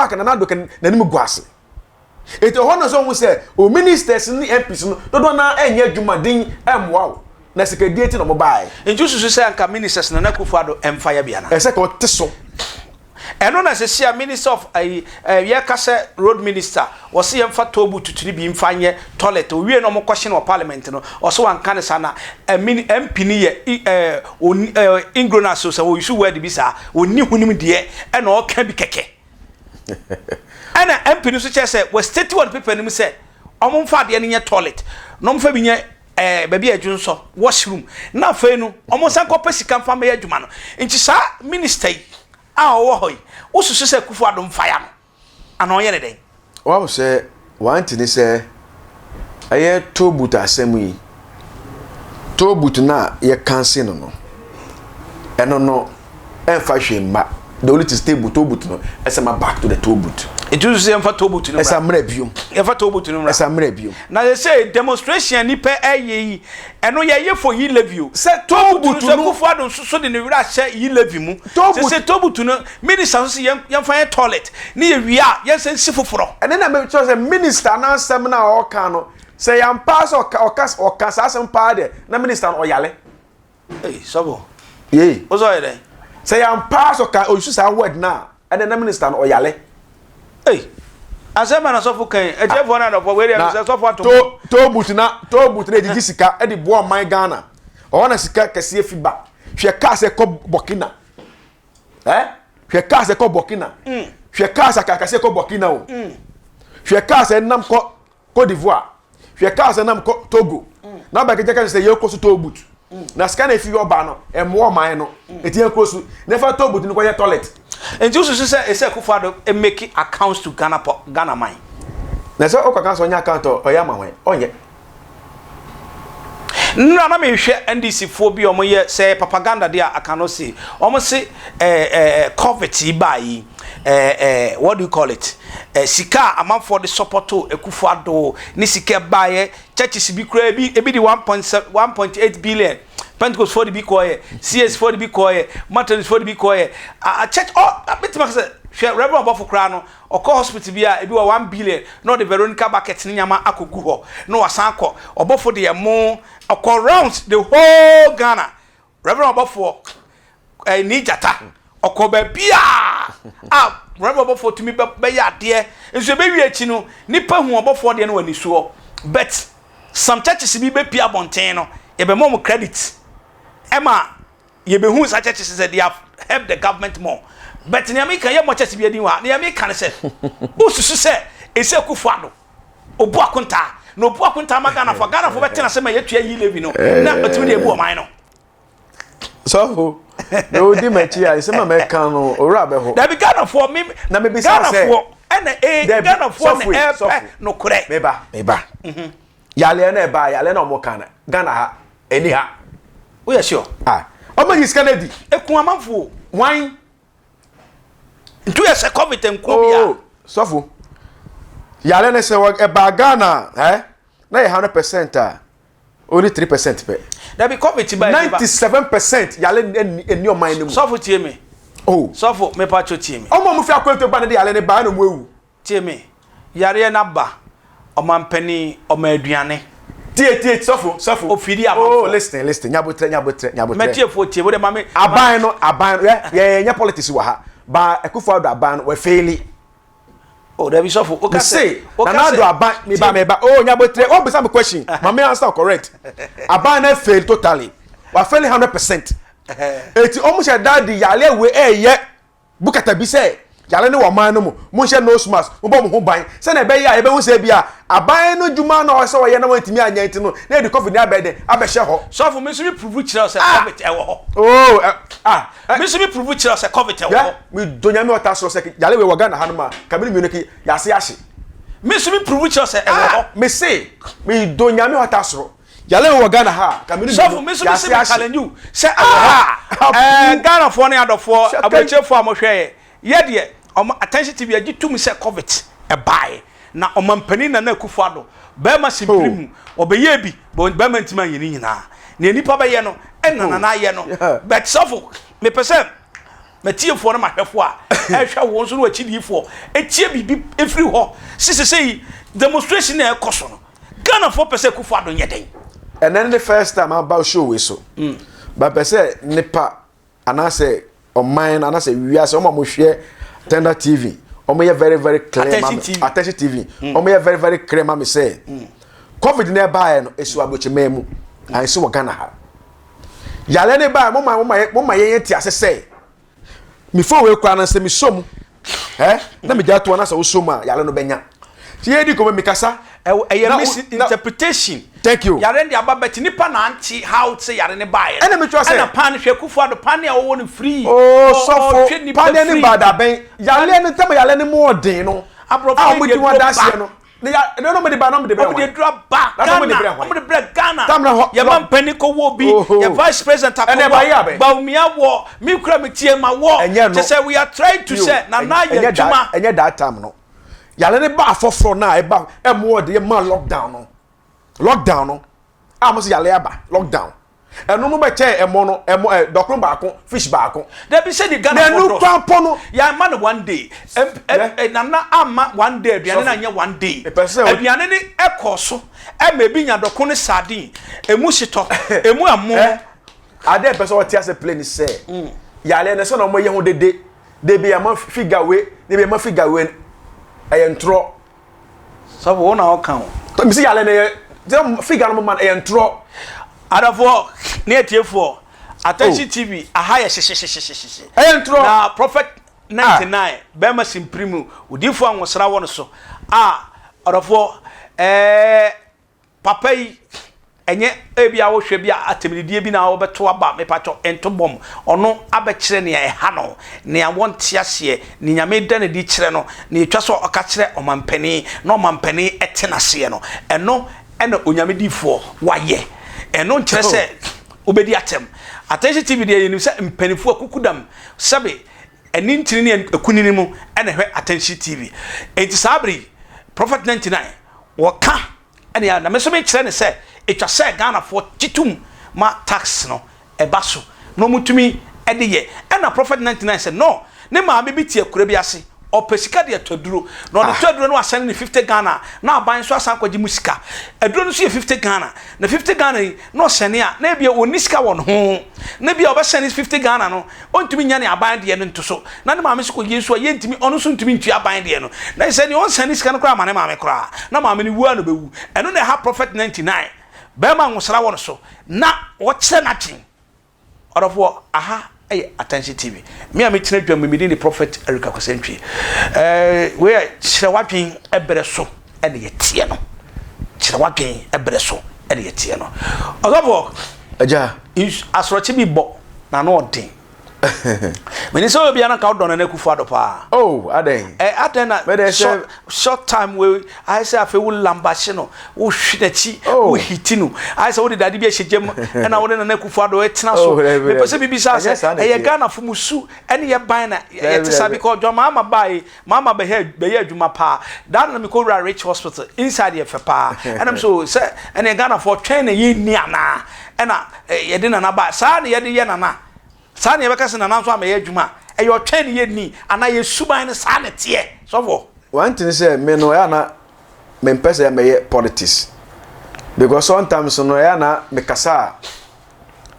hɔ a ka Nana Addo ka n'anim gu ase. Eti ɛhɔ na sɛ ɔhu sɛ o ministers ne MPs no dodoɔ naa ɛnyɛ adwumaden ɛmmoa wo na sikadie ti na ɔmo baeɛ. Nti wosusu sɛ anka ministers Nana Akufo Addo ɛmfa yɛ bi anaa? Ɛsɛ ka ɔte so. Ɛno na sɛsi a minister of ayi eh, yɛka sɛ road minister wɔse yɛmfa toll booth no bi mfa nyɛ toilet owie na ɔmo kɔhye no wɔ parliament no ɔse wanka ne saa na eh, mini, MP no yɛ i eh, ɔni eh, ignorance o sɛ ɔuse word bi saa ɔnni ho nimdeɛ ɛna ɔka bi kɛkɛ ɛna MP no nso kyerɛ sɛ wɔ state wɔ ne paper no mu sɛ ɔmo mfa adeɛ no nyɛ toilet na ɔmo fa bi nyɛ eh, baabi a ɛdwo nsɔ washroom na afei no ɔmo nsan kɔpɛ sika mfa mmɛyɛ adwuma no. Nti saa minister yi a ɔwɔ hɔ yi, wosusu sɛ Akufo Addo mfa ya no anaa ɔnyɛ ne dɛn? Wahu sɛ wante ne sɛ ɛyɛ toll booth asɛm yi, toll booth no a yɛkanse no no, ɛno no ɛmfa hwee mma. The only thing stable toll booth no ɛsɛ ma back to the toll booth. Nti wosusu sɛ yɛmfa toll booth no mmra? Ɛsɛ mmra biom. Yɛmfa toll booth no mmra. Ɛsɛ mmra biom. Na sɛ demonstration a nipa ɛyɛ yi, ɛno yɛyɛ for yi levy o. Sɛ toll booth no. Akufo Addo nso so de ne werɛ ahyɛ yi levy mu. Toll booth. Sɛ sɛ toll booth no, minister nso sɛ yɛn yɛmfa yɛ toilet ne yɛ wie a yɛnsan nsi foforɔ. Ɛno na mekyerɛ sɛ minister n'asɛm no a ɔka no, sɛ yɛampa sɛ ɔka ɔka ɔka saa asɛm paa deɛ, na minister no ɔyale. Ei, sɔfo. Yei. Wo sɛ ɔyɛ dɛn? Sɛ yɛampa sɛ ɔka ɔuse saa word no a, ɛnɛ na minister no ɔyale. Ei, asɛm bɛn na sɔfo ka yi? Atiefoɔ ne adɔfoɔ, wei deɛ mesɛ sɔfo ato mu. Toll booth na toll booth na egyegye sika de boa ɔman Ghana. Ɔhɔ na sika kɛseɛ fi ba. Hwɛ cars ɛkɔ Burkina. Eh? Hwɛ cars ɛkɔ Burkina. Hwɛ cars akakɛseɛ ɛkɔ Burkina o. Hwɛ cars ɛnam kɔ Cote d'Ivoire. Hwɛ cars ɛnam kɔ Togo. Na bɛkɛkyɛ ka sɛ yɛkɔ so toll booth. Na sika na efi ɔba no ɛmmoa ɔman no. Eti yɛnkɔ so na ɛfa toll booth no kɔyɛ toilet. Nti wosusu sɛ ɛsɛ Akufo Addo make accounts to Ghana pɔ Ghana man? Na sɛ ɔkɔ ka sɛ ɔnyɛ account a ɔyɛ ama hwan? Ɔnyɛ. Nnora na mehwɛ NDC foɔ bi a wɔn yɛ sɛ propaganda deɛ a I cannot say. Wɔn se ɛɛ ɛɛ covid yi baa yi ɛɛ ɛɛ what do you call it ɛɛ sika a amanfoɔ de sɔpɔto Akufo Addo ne sika ɛbaayɛ churches bi koraa ebi ebi de 1.7 1.8 billion Pentecost foɔ de bi kɔɔyɛ CAC foɔ de bi kɔɔyɛ Methodist foɔ de bi kɔɔyɛ a church ɔ abetuma sɛ hwɛ Reverend ɔbɔfo koraa no ɔkɔ hospital bi a ebi wɔ 1 billion na ɔde Veronica bucket ne nyama akɔgu hɔ na wasan akɔ ɔbɔfo deɛ mo ɔkɔ rounds the whole Ghana. Reverend ɔbɔfoɔ ɛɛ ni gyata ɔkɔ baabi a a Reverend ɔbɔfoɔ tumi bɛ bɛyɛ adeɛ nso ebewie akyi no nipa hu ɔbɔfoɔ deɛ no wɔ anisoɔ, but some churches bi bɛpie abɔnten no yɛbɛma wɔn credit ɛma yɛbɛhu saa churches sɛ they have helped the government more. But nea meka yɛ mmɔ church bi adin wɔ ha. Nea meka ne sɛ wosusu sɛ ɛsɛ Akufo Addo obu akontaa na obu akontaa ma Ghanafoɔ, Ghanafoɔ bɛtena ase ma yɛtua yi levy no na ɔtumi de ebu ɔman no? Sɔfo, na odi m'akyi a nsɛm a mɛka no owura bɛhɔ. Dabi, Ghanafoɔ me Na mebisa sɛ Ghanafoɔ ɛna ee Dabi, Ghanafoɔ sɔfo yi, na ɛpɛ sɔfo. nokorɛ. Meba, meba. Yaleɛ na ɛbaa, yaleɛ na ɔmo ka no, Ghana ha, ɛni ha. Woyɛ sure? Ah, ɔmo yi sika no adi. Eku amanfoɔ. Wan? Ntu yɛ sɛ COVID nko bi a. Oh, sɔfo. Yaleɛ no sɛ ɛbaa Ghana a, eh, na yɛ 100% a, only 3% pɛ. Dabi, COVID ba yɛ 97% yale ɛni ɛni ɔman no mu. Sɔfo, tie me. Oh. Sɔfo, mepa kyɛw, tie me. Ɔmo a ɔmo fi akwantu ba no de yale ne ba ɛna ɔmo ewu. Tie me, yareɛ no aba, ɔmampanin ɔma aduane. Tie, tie, sɔfo, sɔfo. Ofidi amanfoɔ. Oh, listen, listen, nyabotrɛ, nyabotrɛ, nyabotrɛ. Mɛtiefoɔ tie, wode ma me. Aban no, aban no, yɛ yɛ nyɛ politics wɔ ha. Ba Akufo Addo aban no, wɔfaili. Oh, dabi, sɔfo, woka sɛ. Mese, Nana Addo aban, meba, meba, oh, nyabotrɛ, wɔn bisa me question, ma me answer correct. Aban no fail totally. Wa fail 100%. Eti wɔn hyɛ da de yale we ɛyɛ bukata bi sɛ yare ne wɔ ɔman no mu, monhyɛ nose mask, mobɔ mo ho ban sɛnea ɛbɛyɛ a yɛbɛhu sɛ bi a aban no dwuma na ɔsɛ ɔyɛ na wɔntumi anyɛ nti no na yɛde COVID no abɛyɛ dɛn abɛhyɛ hɔ. Sɔfo, me nso me prove kyerɛ wo sɛ COVID ɛwɔ hɔ. Oh, ɛ, ah, ɛ. Me nso me prove kyerɛ wo sɛ COVID ɛwɔ hɔ. Me dɔ Nyame ɔta soro sɛ yare wei wɔ Ghana ha no ma ka me ne mmienu ki yɛase ahye. Me nso me prove kyerɛ wo sɛ ɛwɔ hɔ. Me se, me dɔ Nyame ɔta soro. Yare wei wɔ Ghana ha a ka me ne Sɔfo, mmienu me nso me se yɛase me ahye. challenge you sɛ ɛwɔ hɔ. Ɛɛ, Ghanafoɔ ne adɔfoɔ, aburokyerefoɔ a mohwɛ yɛ, yɛ deɛ, ɔmo Attention TV agye tum sɛ COVID ɛbaeɛ na ɔmampanin Nana Akufo Addo, bɛrima simpiri mu, ɔbɛyɛɛ bi, but bɛrima ntumi anyɛ ne nyinaa. Nea nipa bɛyɛ no, ɛna Nana ayɛ no. But sɔfo, mepɛ sɛ. M'atiefoɔ ne m'ahwɛfoɔ a ɛrehwɛ wo nso ne w'akyidiifoɔ tie biribi firi hɔ se sesei demonstration a ɛrekɔ so no Ghanafoɔ pɛ sɛ Akufo Addo nyɛ dɛn? Ɛnɛ ne first time aba show wei so. But pɛ sɛ nipa anaasɛ ɔman no anaasɛ wiase wɔn a wɔhwɛ Tender TV wɔn yɛ very very clear ma me Attention TV wɔn yɛ very very clear ma me sɛ COVID na ɛbaeɛ no esi wɔ aburokyiman mu ansi wɔ Ghana ha. Yare ne baeɛ mo ma mo ma mo ma yɛn ti ase sɛ me phone wei koraa no sɛ mesɔ mu ɛ na megya toɔ na sɛ wosɔ mu a yare no bɛnya nti yɛdi kɔmɔ mekasa ɛyɛ misinterpretation. Thank you. Yare de aba bɛti nipa na ante how sɛ yare ne baeɛ. Ɛna metwa sɛ ɛna pan hwɛ Akufo Addo pan a wɔwɔ no free. Oh sɔfo pan ne ba da bɛn yare ne tɛm yare ne mu ɔden no a wɔn di wɔn adanseɛ no. Ne ya ne no de ba no de brɛ wɔn. Wɔn de dura ba Ghana. Wɔn de brɛ Ghana. Tamina hɔ. Yɛ ma mpanyin kɔ wɔ bi. Yɛ vice president akɔ wɔ. Bawumia wɔ. Mi kura mi tie ma wɔ. Ɛnyɛ no. Kyɛ sɛ we are trying to sɛ nana yɛ adwuma. Ɛnyɛ that time no. Yare ne ba afɔforɔ na ɛba ɛmu ɔde yɛ ma lockdown no. Lockdown no. A mo sɛ yare aba lockdown. Ɛno mo bɛkyɛ ɛmɔ no ɛmɔ ɛ dɔkono baako fish baako. Dabi sɛ di Ghana fo dɔso. Nanu pɔ no. Yɛ ama no one day. Ɛm ɛ nana ama one day aduane na nyɛ one day. Aduane ne ɛkɔ so ɛma ebi nya dɔko ne sardine emu shitɔ emu ɛmo. Ade ɛpɛ sɛ ɔte ase plain sɛ yare no sɛ na ɔmo yɛ ho dede debi ama figure we debi ama figure we ɛyɛ ntorɔ. Sɔfo wo na ɔka o. Mesi yale no yɛ sɛ figure no mo ma no ɛyɛ ntorɔ. Adɔfoɔ ne atiefoɔ Attention TV aha yɛ hyehyehyehye. Ɛyɛ ntorɔ. Na Prophet 99 bɛrima simpiri mu odiifoɔ a nwosra wɔ no so a ɔdɔfoɔ ɛɛ Papa yi ɛnyɛ ebia wohwɛ bi a atɛmdidie bi na wobɛto aba mepatwɔ nto bɔm ɔno abɛkyerɛ nea ɛha no nea wɔnte aseɛ ne Nyame da no adi kyerɛ no nea ɛtwa sɛ ɔka kyerɛ ɔmampanin na ɔmampanin te n'aseɛ no ɛno ɛna Onyame difoɔ wayɛ ɛno nkyerɛ sɛ wobɛdi atɛm Attention TV deɛ yɛnim sɛ mpanifoɔ akukudam sɛbe ɛne ntini ne akunini mu ɛna ɛhwɛ Attention TV enti saa bere yi Prophet 99 wɔka Ɛnea na me nso mekyerɛ ne sɛ ɛtwa sɛ Ghanafoɔ gye tom ma tax no ɛba so na wɔtumi de yɛ. Ɛna Prophet 99 sɛ no, ne maame bi te akura bi ase, ɔpɛ sika de atɔ aduro, na ɔde tɔ aduro no wasɛne no 50 Ghana, na aban nso asan akɔgye mu sika. Aduro no nso yɛ 50 Ghana, na 50 Ghana yi na ɔsɛne a, na ebia ɔnni sika wɔ ne ho, na ebia ɔbɛsɛne 50 Ghana no, Ɔntumi nnya ne aban deɛ no nto so, na ne maame nso kɔyie nso a, yɛntumi, ɔno nso ntumi ntua aban deɛ no. Na kyerɛ sɛ deɛ ɔnsane sika no koraa mma ne maame koraa, na maame no wu ara na ɔbɛwu. Ɛno na ɛha Prophet 99, barima a nwosra wɔ no so, na ɔkyerɛ n'adwene. Ɔdɔfoɔ, aha yɛ Attention TV. Me a metena dwam yi, me din de Prophet Eric Akwasi Antwi. Ɛɛ, wei yɛ kyerɛ w'adwene berɛ so na yɛteɛ no. Kyerɛ w'adwene berɛ so na yɛteɛ no. Ɔsɔfoɔ. Agya. Asorɔkye bi bɔ na ano ɔden. Mene sɛ obi anka wodɔ Nana Akufo Addo paa. Oh, adɛn? Ɛ adɛn na short, short time wei ayɛ sɛ afei wo lambahye no, wo hwe n'akyi, oh. wo hiti no. Ayɛ sɛ wode dade bi ahyɛ gyam ɛna wode Nana Akufo Addo ɛtena so. Oh, Mepɛ sɛ biribi saa sɛ ɛyɛ Ghanafo mu su ɛne yɛ ban na yɛte saa because John Mahama bae Mama bɛhɛ bɛyɛ adwuma paa. Da no na mekɔ wura Rich hospital inside yɛ fɛ paa. Ɛna me so sɛ ɛneɛ Ghana foɔ twɛn na yɛn nni anaa? Ɛna yɛde Nana ba saa na yɛde yɛ Nana. Saa na yɛbɛka sɛ Nana nso amɛyɛ adwuma. Ɛyɛ ɔtwɛn na yɛn nni anaa yɛ suban no saa na ɛteɛ sɔfoɔ. One thing sɛ me no ɛyɛ na mempɛ sɛ mɛyɛ politics because sometimes no ɛyɛ na mekasa a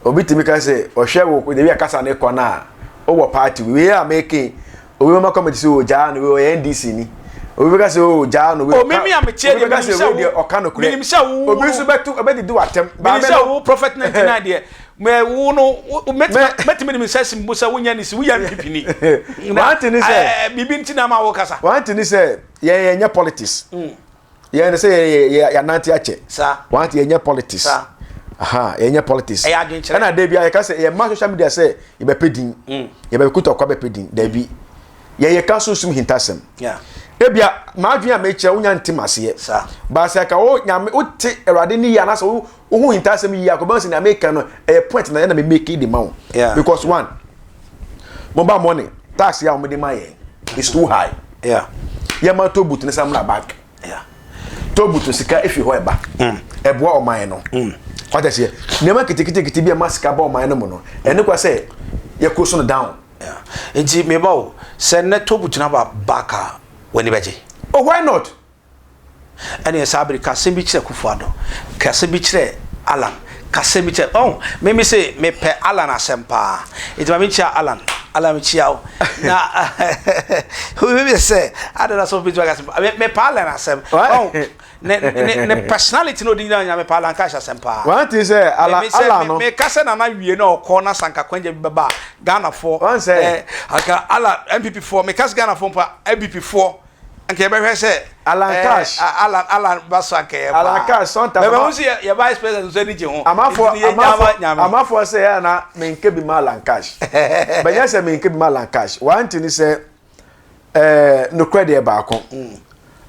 Obi tumi ka sɛ ɔhwɛ wo the way a kasa ne kɔ no a wowɔ party wei a meke obi bɛma comment sɛ o gyaa no wei ɔyɛ NDC ni obi bɛka sɛ o gyaa no wei ɔka obi bɛka sɛ wei deɛ ɔka nokorɛ menim sɛ wo obi nso bɛto ɛbɛdidi w'atɛm menim sɛ wo prophet 99 deɛ mɛ wo no mɛtumi de me nsa si mbo sɛ wonyɛ ne si woyɛ NPP ni one thing sɛ biribi nti na ama wo kasa one thing sɛ yɛn yɛnyɛ politics mm. yɛn no sɛ yɛ yɛ yɛanante akyɛ wɔn ate yɛnyɛ politics aha yɛnyɛ politics ɛna de bi a yɛka sɛ yɛma social media sɛ yɛbɛpɛ din mm. yɛbɛkuta ɔkwa bɛpɛ din dabi yɛyɛ ka sunsum hintasɛm ebia m'adwene a mekyerɛ wonya nte m'aseɛ baasa ka wo nyame wote awurade ne yie anaasɛ wohu hintasɛm yie akɔbɛn sɛ nea meka no ɛyɛ point na ɛna me make de ma wo because one mobile money tax yɛ a wɔde ma yɛn is too high yeah. yɛma toll booth ne san mmra back yeah. toll booth sika efi hɔ ɛba mm. ɛboa ɔman no mm. wata seɛ nneɛma nketenkete bi a ɛma sika ba ɔman no mu no ɛne kwa sɛ yɛkɔ so no down. Yeah. Nti meba o, sɛ nnɛ Tobu tena ba back a, w'ani bɛgye? Oh, why not? Ɛneɛ saa bere ka asɛm bi kyerɛ Kufuor, ka asɛm bi kyerɛ Alan, ka asɛm bi kyerɛ, oh, me me se mepɛ Alan asɛm paa. Nti ma menkyia Alan. Alan mekyia wo. Na me me sɛ adɛn na sɔfo bɛtumi aka asɛm, mepɛ Alan asɛm. Oh, ne ne ne personality na ɔde nyina nyina mepɛ Alan Cash asɛm paa. One thing sɛ Alan Alan no. Meka sɛ Nana wie na ɔkɔ na sanka kwanja bi bɛba a Ghanafoɔ. Wɔn sɛ. Eh, anka Alan NPP foɔ meka sɛ Ghanafoɔ mpo NPP foɔ anka yɛbɛhwɛ sɛ. Alan eh, Cash. Alan Alan ba so anka yɛ paa. Alan Cash sometimes. Bɛbɛ ho sɛ yɛ vice president nso ani gye ho. Amafoɔ amafoɔ amafoɔ sɛ yɛ na menke bi ma Alan Cash. Bɛnyɛ sɛ menke bi ma Alan Cash. One thing sɛ ɛɛ nokorɛ deɛ baako.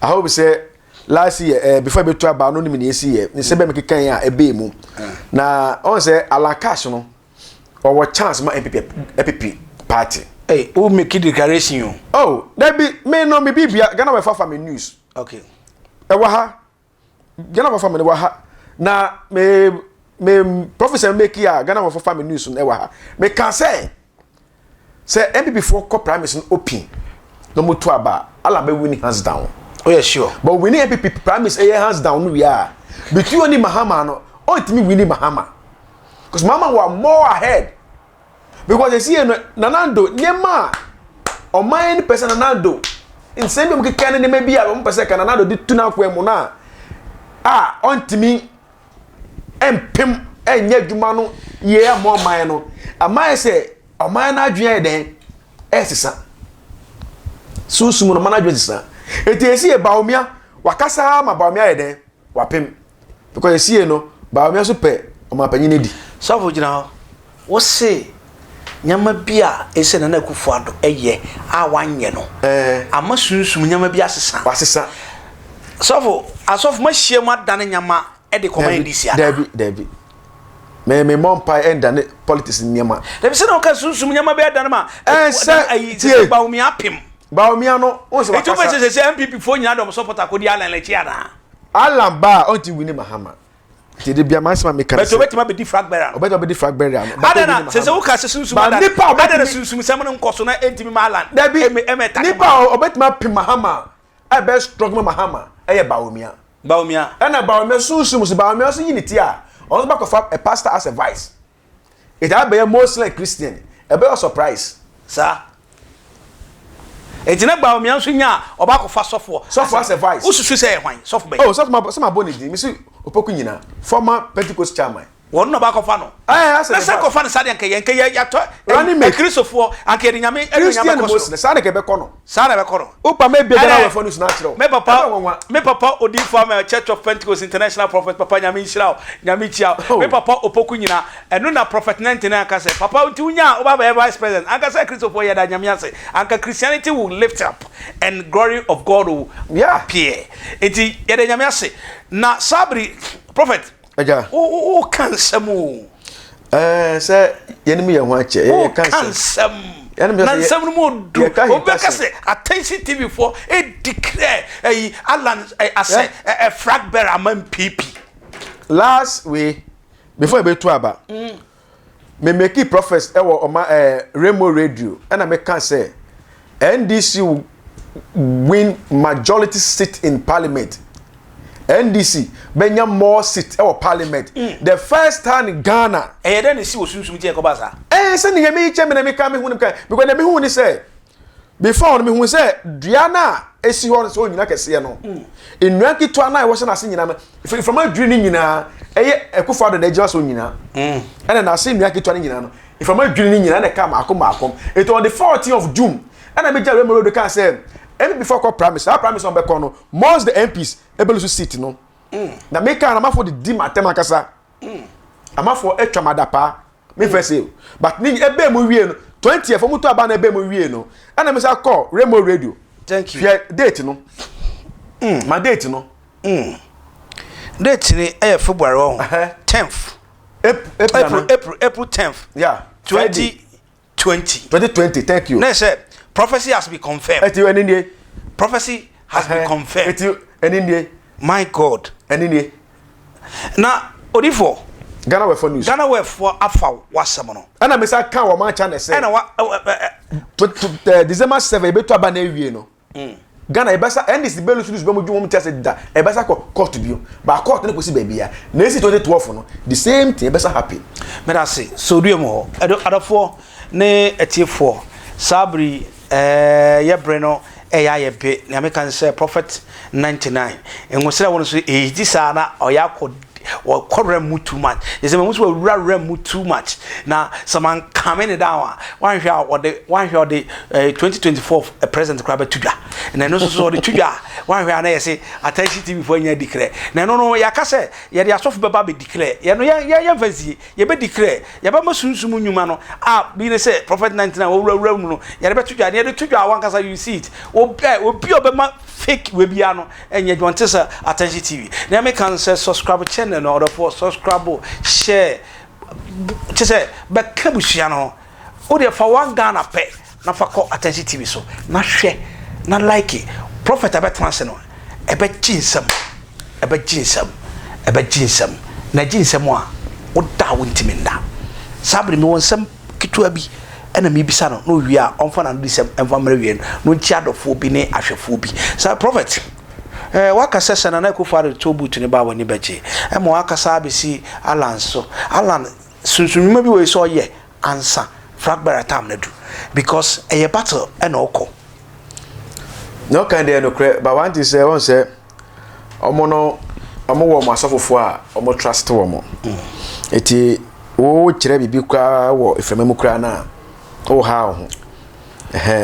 I hope sɛ last year ɛɛ before ebetu aba no nim nea esi yɛ nsɛm bɛ mi keka yɛn a ɛbɛɛ mu na ɔn sɛ Alan Cash no ɔwɔ chance ma NPP NPP party. Hey, who make declaration o? Oh, dabi me no me bibia Ghana wɔ fafa me news. Okay. Ɛwɔ ha Ghana wɔ fafa me wɔ ha na me me professor make a Ghana wɔ fafa me news no ɛwɔ ha. Me ka sɛ Sɛ NPP foɔ kɔ primaries no open na ɔmo tu aba a, Alan bɛ win hands down. Oh yeah sure. But winning NPP primaries ɛyɛ hands down no wie a, between ɔne Mahama no, ɔntumi winning Mahama. Because Mahama were more ahead. Because esi yɛ no, Nana Addo, nneɛma a ɔman no pɛ sɛ Nana Addo, nsɛm bi a ɔmo keka ne nneɛma bi a ɔmo pɛ sɛ ka Nana Addo de tu n'akwan mu no a, a ɔntumi mpem nyɛ adwuma no yie ama ɔman no ama ayɛ sɛ ɔman no adwene ayɛ dɛn ɛresesa sunsum no ɔman no adwene sesa eti esi yɛ Bawumia wakasa ama Bawumia ayɛ dɛn wapem because esi yɛ no Bawumia nso pɛ ɔmanpanyin no di. Sɔfo gyina hɔ wose nneɛma bi a ɛsɛ Nana Akufo Addo yɛ a wanyɛ no ama sunsum nneɛma bi asesa. Wasesa. Sɔfo, asɔfo moahyia mu adane nneɛma de kɔma NDC anaa? Dabi, dabi. Me me mmɔ mpae ɛndane politics nneɛma. Dabi sɛ na ɔka sunsum nneɛma bi adane ma ɛsɛ ayi sɛ Bawumia apem. Bawumia no, wɔn sɛ wakasa. Eti wobɛsɛ sɛ sɛ NPP foɔ nyinaa de wɔn support akɔdi Alan akyi anaa? Alan ba a ɔnti wini Mahama. Nti de bia m'asɛm a meka ne sɛ. But obetumi abedi flag bearer no. Obetumi abedi flag bearer no. Adɛn na sɛ sɛ woka sɛ sunsum ada adɛn na sunsum sɛm no nkɔ so na entumi ma Alan. Dabi nipa a obetumi apem Mahama a ɛbɛ struggle ma Mahama ɛyɛ Bawumia. Bawumia. Ɛna Bawumia sunsum so Bawumia nso yi ne ti a ɔno nso bɛkɔfa a pastor as a vice. It abɛyɛ Muslim Christian ɛbɛyɛ surprise. Saa. Eti na Bawumia nso nya a ɔba akɔfa sɔfoɔ. Sɔfoɔ as a vice. Wosusu sɛ ɛyɛ hwan? Sɔfo bɛn? Oh, sɔfo ma sɛ ma bɔ ne din. Mesi Opoku nyina former Pentecost chairman. Wɔn na ɔba akɔfa no. Ɛɛ asɛ ne vice. Na sɛ kɔfa no saa deɛ nka yɛ nka yɛ yɛatɔ. Running mate. Akristofoɔ anka yɛde nyame ɛde nyame Christian kɔ soro. Muslim saa na nka ɛbɛkɔ no. Saa na ɛbɛkɔ no. Wopa ma ebia Ghana wɛfoɔ news no akyerɛ wo. Me papa, Ɛbɛ nwanwa. me papa Odiyifo Amel Church of Pentecost International Prophet papa Nyame nhyira wo, Nyame nkyia wo. Me Oh. papa Opoku Nyina, ɛno na Prophet Nɛntene aka sɛ, papa nti wonya a woba abɛyɛ vice president, anka sɛ Kristofoɔ yɛda Nyame ase, anka Christianity will lift up and glory of God will Yeah. appear. Nti yɛda Nyame ase. Na saa bere, Prophet, Agya. Wo wo wo ka nsɛm o. Ɛɛ sɛ yɛn mu yɛn ho akyɛ. Yɛ yɛ ka nsɛm. Na nsɛm no mu odu. Obi bɛka sɛ attention TV foɔ e declare ɛyi Alan asɛ ɛ flag bearer ama NPP. Last way before ebetu aba. Mm. Me make prophets ɛwɔ ɔma ɛɛ Remo radio ɛna me ka sɛ NDC will win majority seat in parliament. NDC bɛnya more seat ɛwɔ parliament. Mm. The first time in Ghana. Ɛyɛ dɛ na esi wɔ sunsun ti ɛkɔba saa. Ɛɛ sɛ nea mi kyɛ mi na mi ka mi hu ni ka because na mi hu ni sɛ before no mi hu sɛ dua na esi hɔ sɛ onyina kɛseɛ no mm. nnua nketewa na ɛwɔ sɛ n'ase nyinaa no mframa dwiri ne nyinaa ɛyɛ ɛkofo ado na egyina so nyinaa mm. ɛna n'ase nnua nketewa no nyinaa no mframa dwiri ne nyinaa ɛna ɛka maako maako etu on the 14 of June ɛna mi gya remo road kan sɛ MP fo kɔ primary saa primary sɛ ɔbɛkɔ no most the MPs ebe lose seat no na mi kan amafo de di ma atɛm akasa amafo atwa ma dapaa mi fɛ se but ne ebe mu wie no 20th ɔmo to aba na ebe mu wie no ɛna mi sa kɔ remo radio thank you hwɛ date no ma date no. Date ni ɛyɛ February ɔho 10th April April April 10th yeah 2020 2020 thank you na sɛ prophecy has been confirmed eti ɛni nie prophecy has been confirmed eti ɛni nie my God ɛni nie na odifo. Ghana Web for News. Ghana Web for afa w'asɛm no. Ɛna mesa ka wɔ man channel sɛ. Ɛna wa ɛ ɛ ɛ. December 7 ebetu aba na ewie no. Ghana ebɛsa NDC bɛ lose lose bɛ mu dwuma mu ti ase da, ɛbɛsa kɔ court bio, ba court ne kɔ si baabi ya na esi 2012 no, the same thing ɛbɛsa happen. Meda se sɛ odua mu hɔ ɛdo adɔfoɔ ne atiefoɔ, saa bere ɛɛ yɛ bere no ɛyɛ ayɛ be. Nea meka ne sɛ Prophet 99 nwosrɛ wo no so ɛyɛ saa na ɔyɛ akɔ wɔkɔ rem mu too much. Yɛ sɛ mahu sɛ wɔwura rem mu too much na sɛ mankame ne down a, wanhwɛ a ɔde wanhwɛ a ɔde 2024 president koraa bɛto dwa. Na ɛno nso so ɔde to dwa a, wanhwɛ a na yɛ sɛ Attention TV foɔ anya declare. Na ɛno no yɛaka sɛ yɛde asɔfo bɛba abɛ declare. Yɛno yɛn yɛn yɛmfa nsie, yɛbɛ declare, yɛbɛma sunsum nnwuma no a bi ne sɛ Prophet 99 wɔwurawura mu no, yɛde bɛto dwa. Na yɛde to dwa a, wankasa you see it. Obi obi a ɔbɛma fake wei biara no ɛnyɛ adwuma nte sɛ Attention TV. Na meka no sɛ subscribe channel no, ɔdɔfoɔ, subscribe, share, kyɛ sɛ bɛka busua no ho. Wodeɛ fa 1 Ghana pɛ na fa kɔ Attention TV so na hwɛ na like. Prophet abɛtena ase no, ɛbɛgye nsɛm, ɛbɛgye nsɛm, ɛbɛgye nsɛm na ɛgye nsɛm a woda a wontimi nda. Saa bere mewɔ nsɛm ketewa bi ɛna mebisa no na owie a, ɔmfa n'ano de sɛm ɛmfa mmerɛ wie no na ɔnkyia adɔfoɔ bi ne ahwɛfoɔ bi. Saa Prophet, waka sɛ Nana Akufo Addo toll booth ne ba a, w'ani bɛgye. Ɛma wakasa abɛsi Alan so. Alan sunsun nnwuma bi wɔ yi sɛ ɔyɛ ansa flag bearer time no du because ɛyɛ battle ɛna ɔkɔ. Na ɔka deɛ nokorɛ, but one thing sɛ wɔn sɛ ɔmo no, ɔmo wɔ ɔmo asɔfofoɔ a ɔmo trust wɔn. Eti wo kyerɛ biribi koraa wɔ eframa mu koraa na ɔwɔ ha wo ho.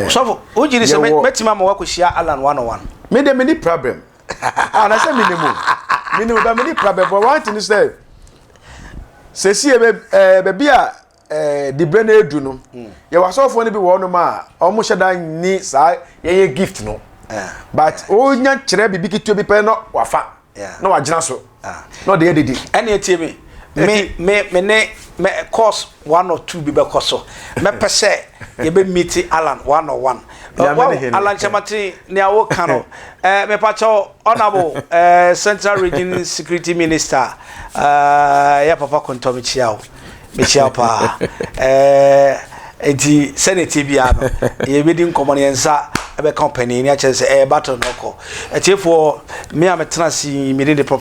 Sɔfo, wogye di sɛ mɛtumi ama wakɔhyia Alan one on one? Me de, me ni problem. Ah, na sɛ minimu minimu ba me ni problem, but one thing is sɛ sɛsi yɛ bɛ baabi a dibrɛ no edu no, yɛwɔ asɔfoɔ no bi wɔ hɔnom a ɔmo hyɛ da ni saa yɛyɛ gift no, but onya kyerɛ biribi ketewa bi pɛ na wafa na wagyina so na ɔde yɛ didi. Ɛne etie me me me me ne me course one or two bi bɛkɔ so. Mɛpɛ sɛ yɛbɛ meet Alan one on one. Alan Kyerematen, nea woka no, mepakyɛw, honourable Central Region Security Minister, yɛ papa Kontɔ, mekyia wo, mekyia wo paa. Nti sɛdeɛ tie biara no, yɛbɛdi nkɔmmɔ no, yɛn nsa ɛbɛka ɔpanin ne akyerɛ sɛ ɛyɛ battle no ɔkɔ. Atiefoɔ, me a metena ase yi, mede de prophet.